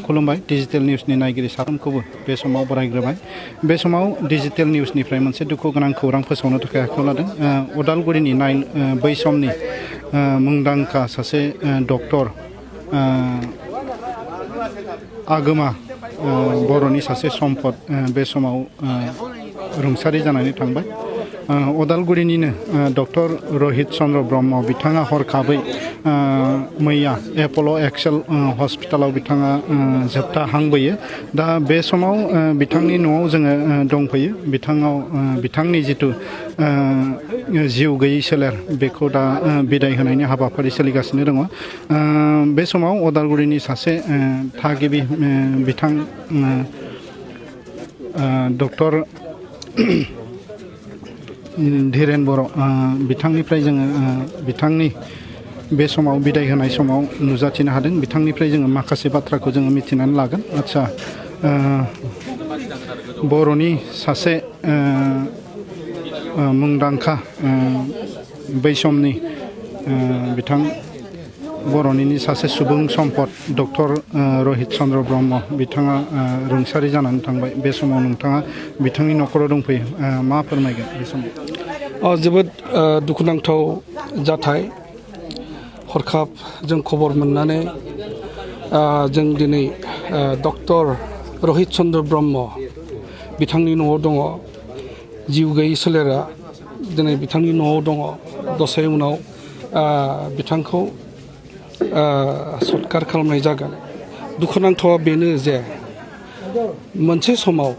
खुलुमबाय डिजिटेल निउसनि नायगिरि साफ्रोमखौबो बे समाव बरायग्रोबाय बे समाव डिजिटेल निउसनिफ्राय मोनसे दुखु गोनां खौरां फोसावनो थाखाय आखायाव लादों उदालगुरिनि बै समनि मुंदांखा सासे डक्टर आगोमा बर'नि सासे सम्पद बे समाव रुंसारि जानानै थांबाय उदालगुरिनिनो डक्टर रहित चन्द्र ब्रह्म बिथाङा हरखाबै मैया एपल' एक्सेल हस्पिटालाव बिथाङा जोबथा हांबोयो दा बे समाव बिथांनि न'आव जोङो दंफैयो बिथांनि जिथु जिउ गैयै सोलेर बेखौ दा बिदाय होनायनि हाबाफारि सोलिगासिनो दङ बे समाव उदालगुरिनि सासे थागिबि बिथां डक्टर धीरेन बर' बिथांनिफ्राय जोङो बिथांनि बे समाव बिदाय होनाय समाव नुजाथिनो हादों बिथांनिफ्राय जोङो माखासे बाथ्राखौ जोङो मिथिनानै लागोन आदसा बर'नि सासे मुंदांखा बै समनि बिथां बर'निनो सासे सुबुं सम्पद डक्टर रहित चन्द्र ब्रह्म बिथाङा रुंसारि जानानै थांबाय बे समाव नोंथाङा बिथांनि न'खराव दंफैयो मा फोरमायगोन बे समाव जोबोद दुखुनांथाव जाथाय हरखाब जों खबर मोननानै जों दिनै डक्टर रहित चन्द्र ब्रह्म बिथांनि न'आव दङ जिउ गैयै सोलेरा दिनै बिथांनि न'आव दङ दसे उनाव बिथांखौ सत्कार खालामनाय जागोन दुखुनांथावा बेनो जे मोनसे समाव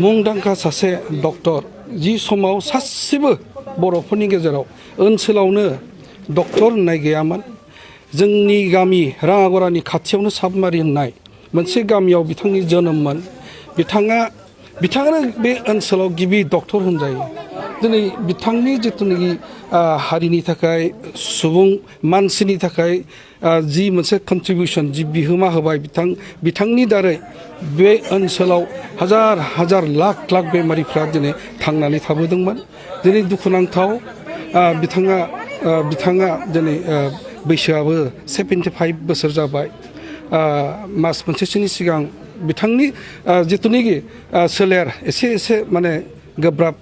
मुंदांखा सासे डक्टर जि समाव सासेबो बर'फोरनि गेजेराव ओनसोलावनो डक्टर होननाय गैयामोन जोंनि गामि राङागरानि खाथियावनो साबमारि होननाय मोनसे गामियाव बिथांनि जोनोममोन बिथाङानो बे ओनसोलाव गिबि डक्टर होनजायो दिनै बिथांनि जिथुनाखि हारिनि थाखाय सुबुं मानसिनि थाखाय जि मोनसे कन्ट्रिबिउसन जि बिहोमा होबाय बिथांनि दारै बे ओनसोलाव हाजार हाजार लाख लाख बेमारिफ्रा दिनै थांनानै थाबोदोंमोन दिनै दुखुनांथाव बिथाङा दिनै बैसोआबो 75 बोसोर जाबाय मास मोनसेसोनि सिगां बिथांनि जिथुनाखि सोलेर एसे माने गोब्राब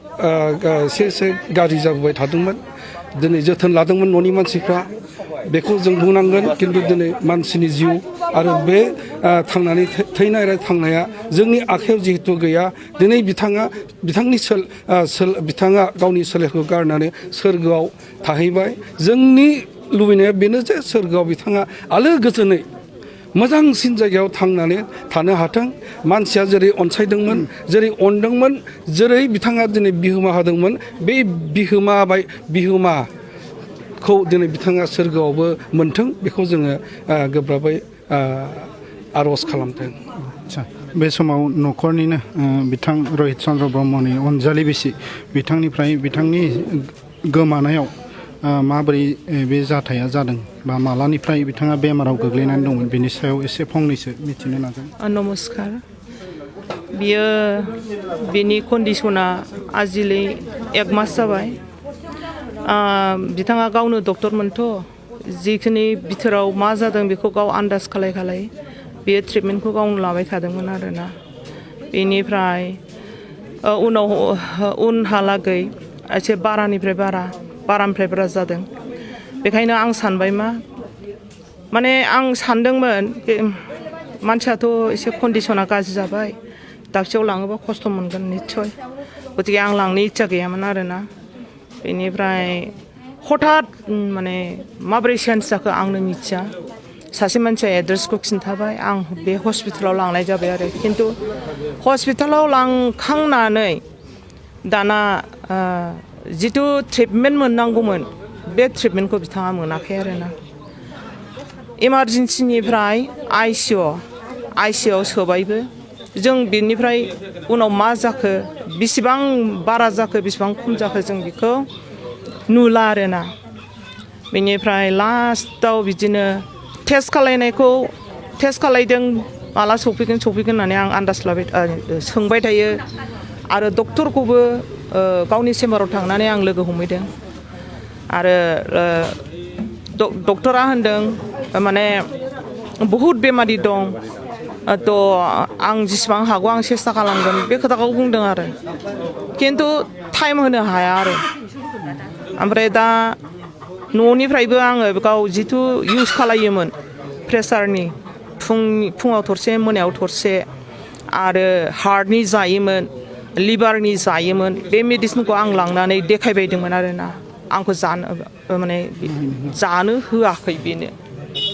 एसे गाज्रि जाबोबाय थादोंमोन दिनै जोथोन लादोंमोन न'नि मानसिफ्रा बेखौ जों बुंनांगोन खिन्थु दिनै मानसिनि जिउ आरो बे थांनानै थैनाय थांनाया जोंनि आखायाव जिहेतु गैया दिनै बिथाङा गावनि सोलेरखौ गारनानै सोरगोआव थाहैबाय जोंनि लुबैनाया बेनो जे सोरगोआव बिथाङा आलो गोजोनै मोजांसिन जायगायाव थांनानै थानो हाथों मानसिया जेरै अनसायदोंमोन जेरै अनदोंमोन जेरै बिथाङा दिनै बिहोमा होदोंमोन बे बिहोमाखौ दिनै बिथाङा सोरगोआवबो मोन्थों बेखौ जोङो गोब्राबै आर'ज खालामदों बे समाव न'खरनिनो बिथां रहित चन्द्र ब्रह्मनि अनजालि बिसि बिथांनिफ्राय बिथांनि गोमानायाव माबोरै बे जाथाया जादों बा मालानिफ्राय बिथाङा बेमाराव गोग्लैनानै दंमोन बेनि सायाव एसे फंनैसो मिथिनो नाजागोन नमस्कार बियो बेनि कन्डिसना आजिलै 1 मास जाबाय बिथाङा गावनो डक्टरमोनथ' जिखिनि बिथोराव मा जादों बेखौ गाव आन्दाज खालाय बेयो ट्रिटमेन्टखौ गावनो लाबाय थादोंमोन आरोना बेनिफ्राय उनहालागै एसे बारानिफ्राय बारा जादों बेखायनो आं सानबाय माने आं सानदोंमोन मानसियाथ' एसे कन्डिसना गाज्रि जाबाय दाबसेयाव लाङोबा खस्थ' मोनगोन निस्सय गतिके आं लांनो इच्छा गैयामोन आरोना बेनिफ्राय हठात माने माबोरै चेन्ज जाखो आंनो मिथिया सासे मानसिया एड्रेसखौ खिन्थाबाय आं बे हस्पिटालाव लांनाय जाबाय आरो खिन्थु हस्पिटालाव लांखांनानै दाना जिथु ट्रिटमेन्ट मोननांगौमोन बे ट्रिटमेन्टखौ बिथाङा मोनाखै आरोना इमारजेन्सिनिफ्राय आइसिइउआव सोबायबो जों बेनिफ्राय उनाव मा जाखो बेसेबां बारा जाखो बेसेबां खम जाखो जों बेखौ नुला आरोना बेनिफ्राय लास्टआव बिदिनो टेस्ट खालायदों माला सफैगोन होननानै आं आन्दाज लाबाय सोंबाय थायो आरो डक्टरखौबो गावनि चेम्बाराव थांनानै आं लोगो हमहैदों आरो डक्टरा होनदों माने बहुद बेमारि दं थ' आं जेसेबां हागौ आं सेस्था खालामगोन बे खोथाखौ बुंदों आरो खिन्थु टाइम होनो हाया आरो ओमफ्राय दा न'निफ्रायबो आङो गाव जिथु इउज खालायोमोन प्रेसारनि फुङाव थरसे मोनायाव थरसे आरो हार्टनि जायोमोन लिभारनि जायोमोन बे मेडिसिनखौ आं लांनानै देखायबायदोंमोन आरोना आंखौ माने जानो होआखै बेनो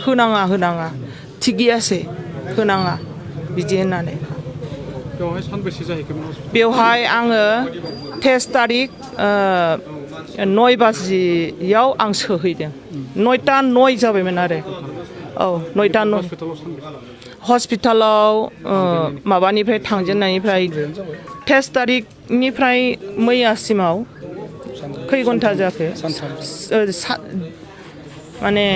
होनाङा थिग गैयासै होनाङा बिदि होननानै बेवहाय सानबेसे जाहैखोमोन बेवहाय आङो 23 तारिख 9 बाजियाव आं सोहैदों 9ता 9 जाबायमोन आरो औ 9ता 9 हस्पिटालाव माबानिफ्राय थांजेननायनिफ्राय 23 तारिखनिफ्राय मैयासिमाव खै घन्टा जाखो माने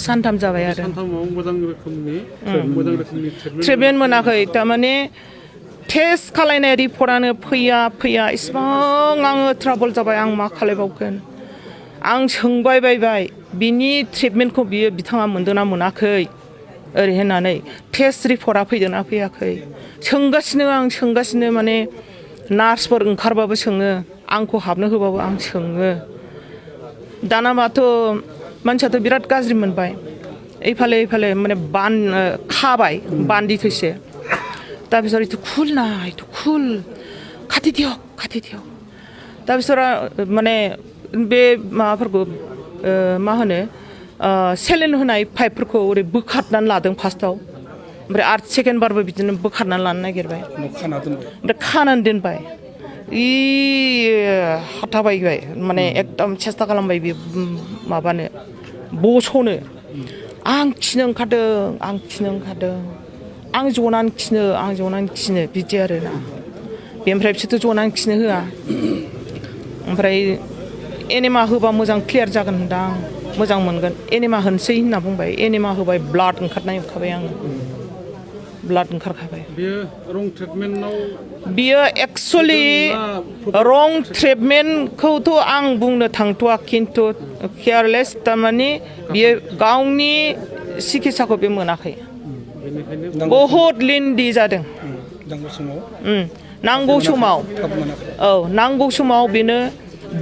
सानथाम जाबाय आरो मोजां रोखोमनि ट्रिटमेन्ट मोनाखै थारमाने टेस्ट खालायनाय रिपर्टआनो फैया इसिबां आङो ट्राबल जाबाय आं मा खालायबावगोन आं सोंबाय बायबाय बिनि ट्रिटमेन्टखौ बिथाङा मोनदोंना मोनाखै ओरै होननानै टेस्ट रिपर्टआ फैदोंना फैयाखै सोंगासिनो माने नार्सफोर ओंखारबाबो सोङो आंखौ हाबनो होबाबो आं सोङो दाना माथ' मानसियाथ' बिराद गाज्रि मोनबाय এইফালে মানে খাবায় বান্ধি থৈছে তাৰপিছত এইটো খুল খাটি দিয়ক তাৰপিছত মানে बे माबाफोरखौ मा होनो सेलेन होनाय पाइपफोरखौ ओरै बोखारनानै लादों फार्स्टआव ओमफ्राय आरो सेकेन्ड बारबो बिदिनो बोखारनानै लानो नागिरबाय ओमफ्राय खानानै दोनबाय हाथाबायबाय माने एकदम सेस्था खालामबाय बे माबानो बस'नो आं खिनो ओंखारदों आं जनानै खिनो बिदि आरोना बेनिफ्राय बिसोरथ' जनानै खिनो होआ ओमफ्राय एनेमा होबा मोजां क्लियार जागोन होनदां मोजां मोनगोन एनेमा होनसै होनना बुंबाय एनेमा होबाय ब्लाड ओंखारनाय नुखाबाय आङो ब्लाड ओंखारखाबाय बियो एक्सुवेलि रं ट्रिटमेन्टखौथ' आं बुंनो थांथ'वा खिन्थु केयारलेस थारमाने बियो गावनि सिकित्साखौ बे मोनाखै बहुद लेन्डि जादों नांगौ समाव बेनो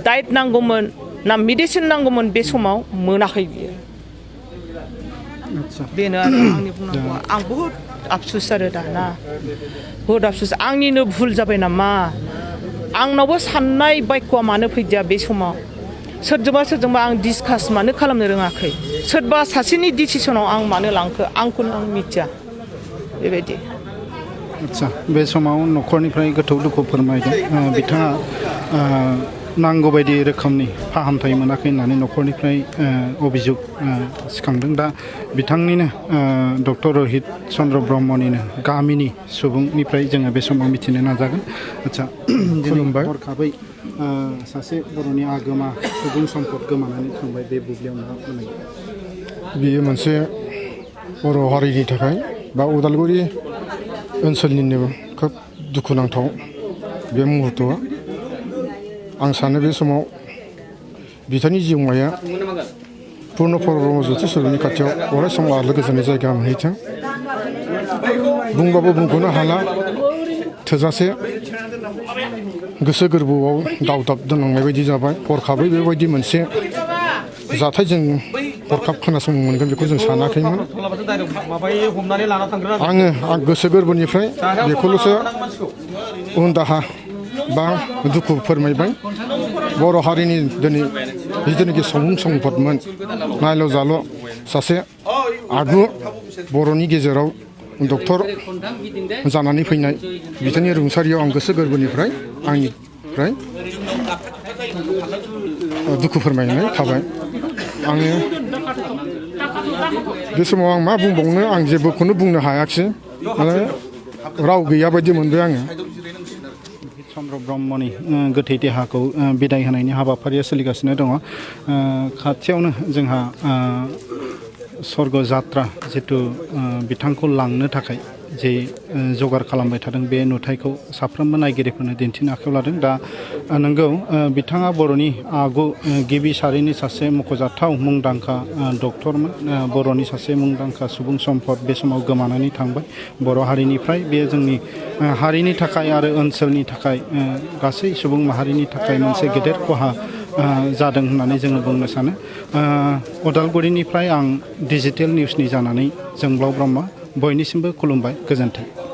डाइट नांगौमोन ना मेडिसिन नांगौमोन बे समाव मोनाखै बियो बेनो आरो आंनि बुंनांगौआ आं बहुद आफसुस आरो दाना बहुद आफसुस आंनिनो भुल जाबाय नामा आंनावबो साननाय बाक्यआ मानो फैदिया बे समाव सोरजोंबा आं डिसकास मानो खालामनो रोङाखै सोरबा सासेनि डिसिसनाव आं मानो लांखो आंखौनो आं मिथिया बेबायदि आच्छा बे समाव न'खरनिफ्राय गोथौ दुखु फोरमायदों बिथाङा नांगौ बायदि रोखोमनि फाहामथाय मोनाखै होननानै न'खरनिफ्राय अभियोग सिखांदों दा बिथांनिनो डक्टर रहित चन्द्र ब्रह्मनिनो गामिनि सुबुंनिफ्राय जोङो बे समाव मिथिनो नाजागोन आच्छा खुलुमबाय हरखाबै सासे बर'नि आगोमा सुबुं सम्पद गोमानानै थांबाय बे बुब्लियाव मा बुंनाय बेयो मोनसे बर' हारिनि थाखाय बा उदालगुरि ओनसोलनिनो खोब दुखुनांथाव बे मुहुर्तआ आं सानो बे समाव बिथांनि जिउमाया पुर्ण ब्रह्म ज्योति स्वरूपनि खाथियाव अराय सम आलो गोजोननि जायगा मोनहैथों बुंबाबो बुंख'नो हाला थोजासे गोसो गोरबोआव दावदाब दोनलांनाय बायदि जाबाय हरखाबै बेबायदि मोनसे जाथाय जों हरखाब खोनासंनो मोनगोन बेखौ जों सानाखैमोन आङो गोसो गोरबोनिफ्राय बेखौल'सो उनदाहा बा दुखु फोरमायबाय बर' हारिनि दिनै जिथुनाखि सुबुं सम्पदमोन नायल' जाल' सासे आगु बर'नि गेजेराव डक्टर जानानै फैनाय बिथांनि रुंसारियाव आं गोसो गोरबोनिफ्राय आंनिफ्राय दुखु फोरमायनाय थाबाय आङो बे समाव आं मा बुंबावनो आं जेबोखौनो बुंनो हायाखिसै माने राव गैया बायदि मोनबाय आङो चन्द्र ब्रह्मनि गोथै देहाखौ बिदाय होनायनि हाबाफारिया सोलिगासिनो दङ खाथियावनो जोंहा स्वर्ग जात्रा जिथु बिथांखौ लांनो थाखाय जे जगार खालामबाय थादों बे नुथायखौ साफ्रोमबो नायगिरिफोरनो दिन्थिनो आखायाव लादों। दा नोंगौ बिथाङा बर'नि आगु गिबि सारिनि सासे मख'जाथाव मुंदांखा डक्टरमोन, बर'नि सासे मुंदांखा सुबुं सम्पद बे समाव गोमानानै थांबाय बर' हारिनिफ्राय। बे जोंनि हारिनि थाखाय आरो ओनसोलनि थाखाय गासै सुबुं माहारिनि थाखाय मोनसे गेदेर खहा जादों होननानै जोङो बुंनो सानो। अदालगुरिनिफ्राय आं डिजिटेल निउसनि जानानै जोंब्लाव ब्रह्म बयनिसिमबो खुलुमबाय, गोजोन्थों।